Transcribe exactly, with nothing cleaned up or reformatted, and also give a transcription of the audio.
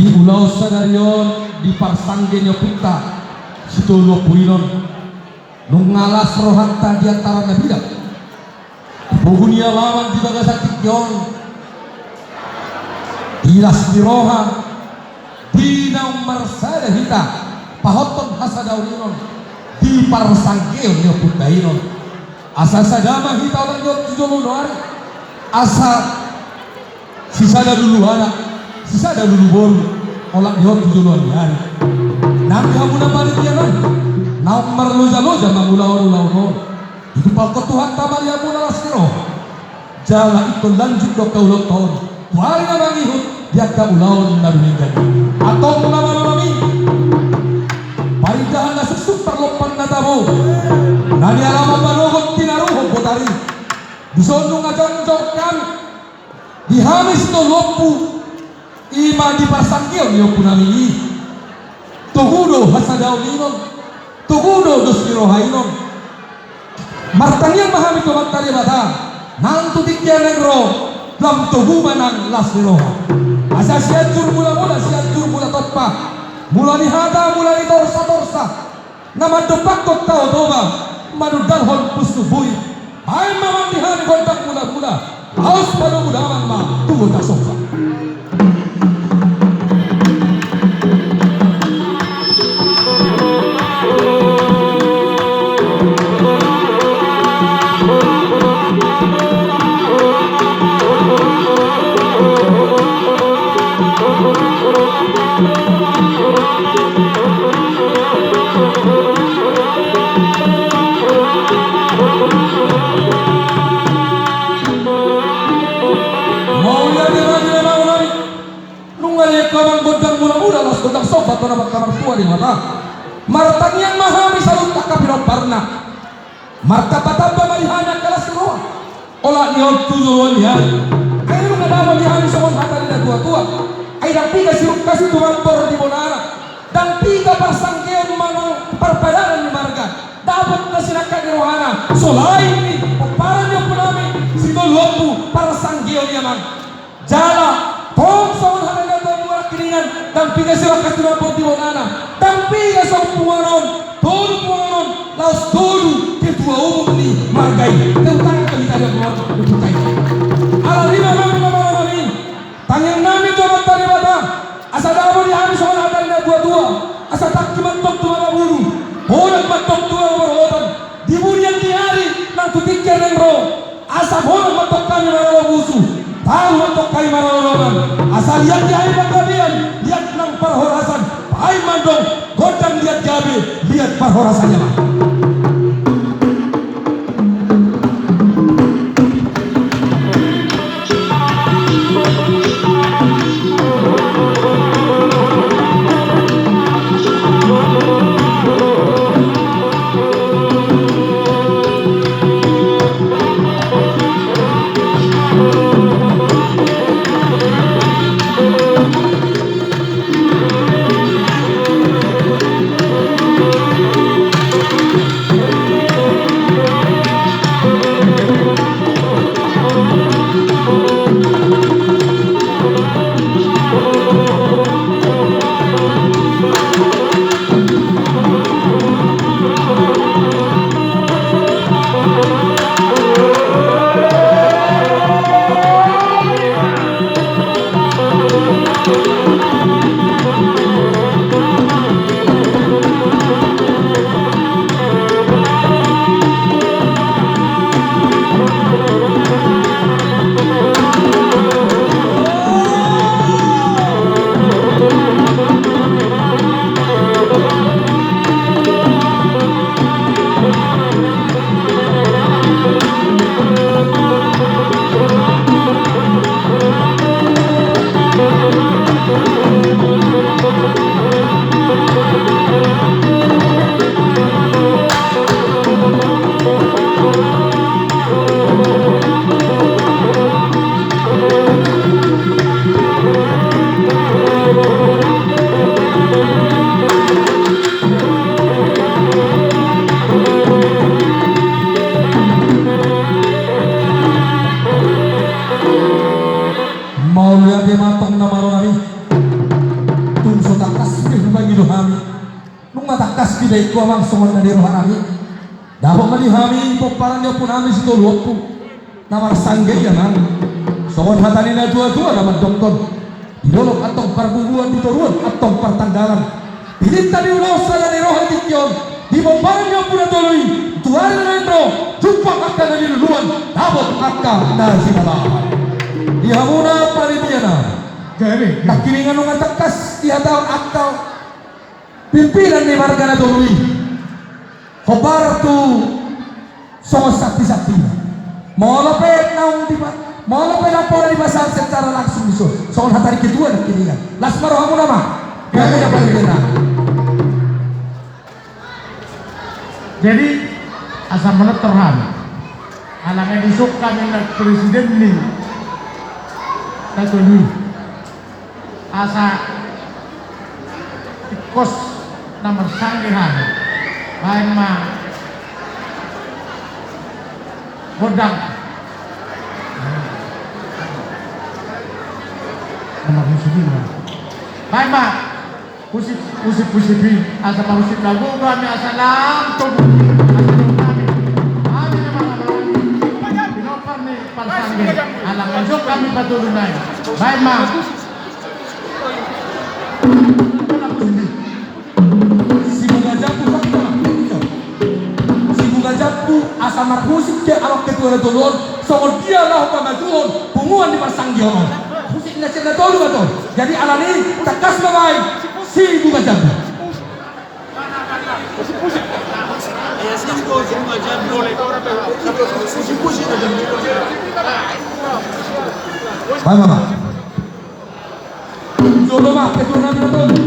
Di ulaon sadari on, di parsangge ni ompunta Sitolu Ompu i on, nunga las rohanta di antara na bidang. Di pogu ni alaman di bagasan tingki on, di las ni roha, di naung marsada hita pahothon hasadaon i on di parsanggeon ni ompunta i on. Asa sada ma hita olat ni on tu joloan ni ari. Asa sisada lulu anak, sisada lulu boru, olat ni on tu joloan ni ari. Nang di hamuna panitia nami, naung marlojaloja mangulahon ulaon on, ditumpalhon Tuhanta ma di hamuna las ni roha. Jala ingkon lanjut do angka ulaonta on tu ari na mangihut di angka ulaon na dumenggan i. Antong na malo nami, parindahan na suksuk parlompan na tabo, na nialaman manogot tinaruhon botari. Dison nunga jongjong hami, di hami Sitolu Ompu, i ma di parsanggeon ni ompu nami i. Togu do hasadaon i on, togu do dos ni roha i on. Martangiang ma hami tu Amanta Debata, nang tu tingki na naeng ro, lam togu ma nang las ni roha. Asa Sianjur Mulamula, Sianjur Mulatompa, mula ni hata, mula ni torsatorsa, na mandompakhon Tao Toba, manundalhon Pusuk Buhit. Baen ma amang di hami gondang mulamula, laos padomu damang ma tu gondang somba. Mauliate ma di Debata nami. Nunga dibaen amang gondang mulamula, laos gondang somba tu Amanta na martua Debata. Martangiang ma hami saluhut angka pinomparna. Martambatamba ma di hami angka las ni roha, olat ni on tu joloan ni ari. Ai nunga dapot di hami songon hata ni natuatua: Ai ndang piga sirungkas tumampor di bonana, ndang piga parsanggeon manang parpadanan ni marga dapot na sinangkap ni rohana, so lain ni pomparan ni ompu nami Sitolu Ompu, parsanggeon i amang. Jala tong songon hata ni natuatua: Marangkiningan, ndang piga sirungkas tumampor di bonana, ndang piga songon punguan on, tolu punguan on, laos tolu ketua umum ni marga i. Tepuk tangan hami tu ompunta i. Ala ni i ma amang na malo nami, tangiang nami tu Amanta Debata, asa dapot di hami songon hata ni natuatua, asa tangki ma antong tu mata bulu, godang ma antong tu parhorasan di bunian ni ari nang tu tingki na naeng ro. Asa godang ma antong hami maralopusu, tabo ma antong hami marloloan. Asa liat di hami panggabean, liat nang parhorasan, baen ma antong gondang liat gabe, liat parhorasan i ma. Mauliate ma antong na malo nami. Tangkas hita ingkon amang songon na di roha nami. Dapot ma di hami pomparan ni ompu nami Sitolu Ompu na marsangge i amang. Songon hata ni na tuatua na mandokkon, di dolok antong parbubuan, di toruan antong partanggalan. Pinta ni ulaon sada ni roha di tingki on, di pomparan ni ompu na tolu i, tu ari na naeng ro, jumpang angka na niluluan, dapot angka na sinabahan. Di hamuna panitia na, gabe, gabe. Nangkiningan nunga tangkas dihatahon angka pimpinan ni marga na tolu i. Hombar tu songon santisantina. Molo pe naung dipa-, molo pe naung pola dipasahat secara langsung dison. Songon hata ni ketua nangkiningan. Las ma rohamuna ma. Gabe, gabe. Jadi, asa manortor hami. Alana dison hami na presiden ni na tolu i. Asa tingkos na marsangge hami. Baen ma gondang. Na marhusip i ma. Baen ma husip, husip, husip i. Asa marhusip na gogo hami asa lam togu. Asa togu hami. Hami na mangabalangi. Pinompar ni parsangge, alana dison hami patolu nai. Baen ma. Sibuga jambu, sibuga jambu, asa marhusip ke amang ketua na tolu on, songon dia laho pamajuhon punguan ni parsanggeon on. Husip na sian na tolu ma tutu. Jadi alani tangkas ma baen sibuga jambu. Baen ma, baen. Jolo ma, ketua nami na tolu.